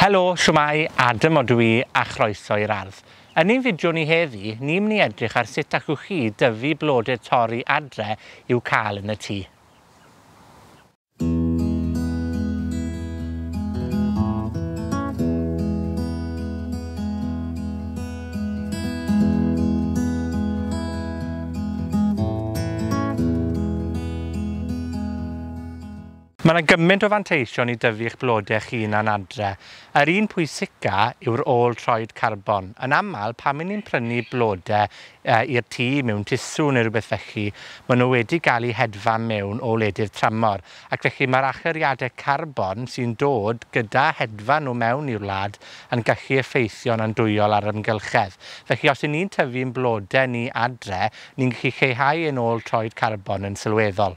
Helo, shwmae, Adam odw i, a chroeso i'r ardd. Yn ein fideo ni heddi, ni'n mynd i edrych ar sut allwch chi dyfu blodau torri adre i'w cael yn y tŷ. Mae 'na gymaint o fanteision i dyfu eich blode chi hunan adre. Yr un pwysica yw'r ôl troed carbon. Yn amal, pan 'yn ni'n prynu blode i'r tŷ mewn tusw neu rywbeth felly, ma' nw wedi ga'l 'u hedfan mewn o wledydd tramor, ac felly ma'r allyriade carbon sy'n dod gyda hedfan nw mewn i'r wlad yn gallu effeithio'n andwyol ar yr amgylchedd. Felly, os 'yn ni'n tyfu'n blode ni adre, ni'n gallu lleihau ein ôl troed carbon yn sylweddol.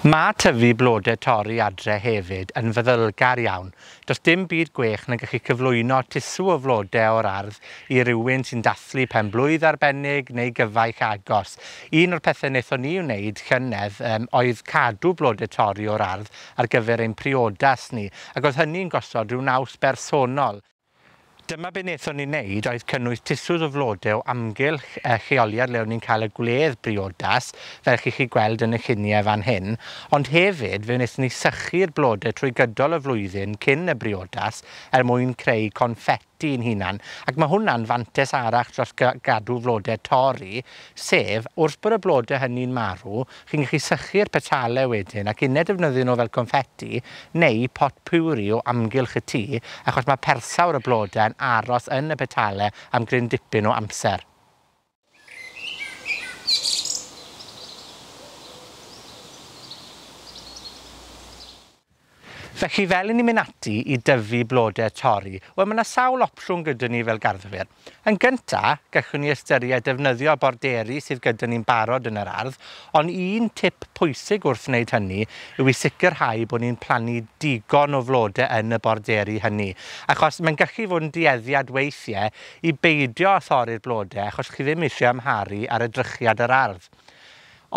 Ma' tyfu blode torri adre hefyd yn feddylgar iawn. Do's dim byd gwech na gallu cyflwyno tusw o flode o'r ardd i rywun sy'n dathlu pen-blwydd arbennig neu gyfaill agos. Un o'r pethe nethon ni wneud llynedd, oedd cadw blode torri o'r ardd ar gyfer ein priodas ni, ac o'dd hynny'n gosod rhyw naws bersonol. Dyma be wnaethon ni wneud oedd cynnwys tusws o flode o amgylch y lleoliad le o'n ni'n cael y gwledd briodas, fel chi chi gweld yn y lluniau fan hyn, ond hefyd fe wnaethon ni sychu'r blode trwy gydol y flwyddyn cyn y briodas er mwyn creu conffeti'n hunan, ac mae hwnna'n fantes arall dros gadw flode torri, sef wrth bod y blode hynny'n marw, chi'n gallu sychu'r petale wedyn ac uned defnyddio nhw fel confetti neu pot puri o amgylch y tŷ, achos mae persawr y blodau'n aros yn y petale am gryn dipyn o amser. Felly, fel 'yn ni'n mynd ati i dyfu blode torri, wel, ma' 'na sawl opsiwn gyda ni fel garddwyr. Yn gynta, gallwn ni ystyried defnyddio borderi sydd gyda ni'n barod yn yr ardd, ond un tip pwysig wrth wneud hynny yw i sicrhau bod ni'n plannu digon o flode yn y borderi hynny, achos mae'n gallu fod yn dueddiad weithiau i beidio â thorri'r blode, achos chi ddim eisiau amharu ar edrychiad yr ardd.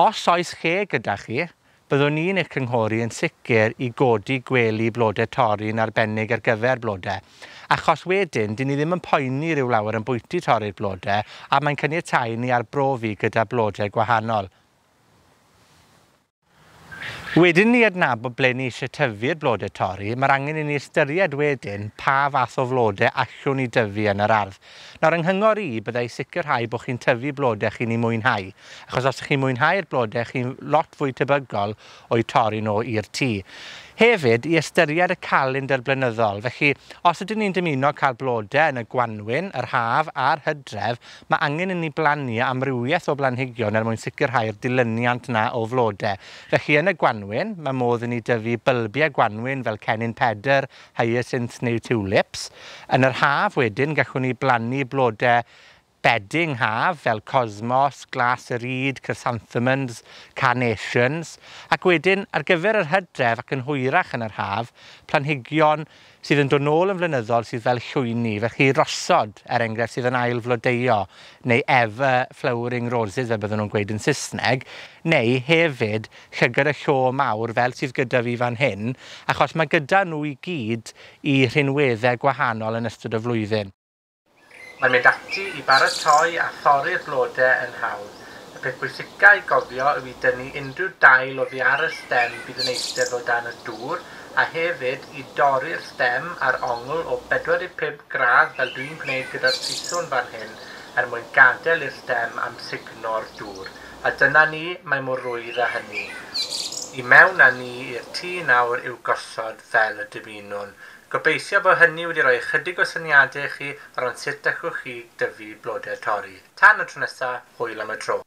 Os oes lle gyda chi, byddwn ni'n eich cynghori yn sicr i godi gwely blode torri yn arbennig ar gyfer blode. Achos wedyn, dyn ni ddim yn poeni rhyw lawer yn bwyty torri'r blode, a mae'n caniatáu ni arbrofi gyda blode gwahanol. Wedyn ni adnabod ble ni eisiau tyfu'r blode torri, mae'r angen i ni ystyried wedyn pa fath o flode allwn ni dyfu yn yr ardd. Nawr, yng nghyngor i, byddai sicrhau bod chi'n tyfu blode chi'n ei mwynhau, achos os ych chi'n mwynhau'r blode, chi'n lot fwy tebygol o'u torri nhw i'r tŷ. Hefyd, i ystyried y calendr blynyddol. Felly, os ydyn ni'n dymuno cael blode yn y gwanwyn, yr haf a'r hydref, mae angen i ni blannu amrywiaeth o blanhigion er mwyn sicrhau'r dilyniant na o flode. Felly, yn y gwanwyn, mae modd i ni dyfu bylbiau gwanwyn fel cennin Pedr, hyacinths neu tulips. Yn yr haf wedyn, gallwn ni blannu blode bedding haf fel cosmos, glas yr ŷd, chrysanthemums, carnations, ac wedyn ar gyfer yr hydref ac yn hwyrach yn yr haf, planhigion sydd yn dod nôl yn flynyddol sydd fel llwyni, felly rosod, er enghraifft, sydd yn ail flodeuo, neu ever flowering roses, fel bydden nhw'n gweud yn Saesneg, neu hefyd llygad y llo mawr fel sydd gyda fi fan hyn, achos mae gyda nhw i gyd i rhinweddau gwahanol yn ystod y flwyddyn. Mae'n mynd ati i baratoi a thorri'r blode yn hawdd. Y peth pwysica i gofio yw i dynnu unrhyw dail oddi ar y stem bydd yn eistedd o dan y dŵr, a hefyd i dorri'r stem ar ongl o 45 gradd fel dwi'n gwneud gyda'r siswrn fan hyn, er mwyn gadael i'r stem amsugno'r dŵr. A dyna ni, mae mor rwydd â hynny. I mewn â ni i'r tŷ nawr i'w gosod fel y dymunwn. Gobeithio bod hynny wedi rhoi ychydig o syniadau i chi o ran sut allwch chi dyfu blodau torri. Tan y tro nesa, hwyl am y tro.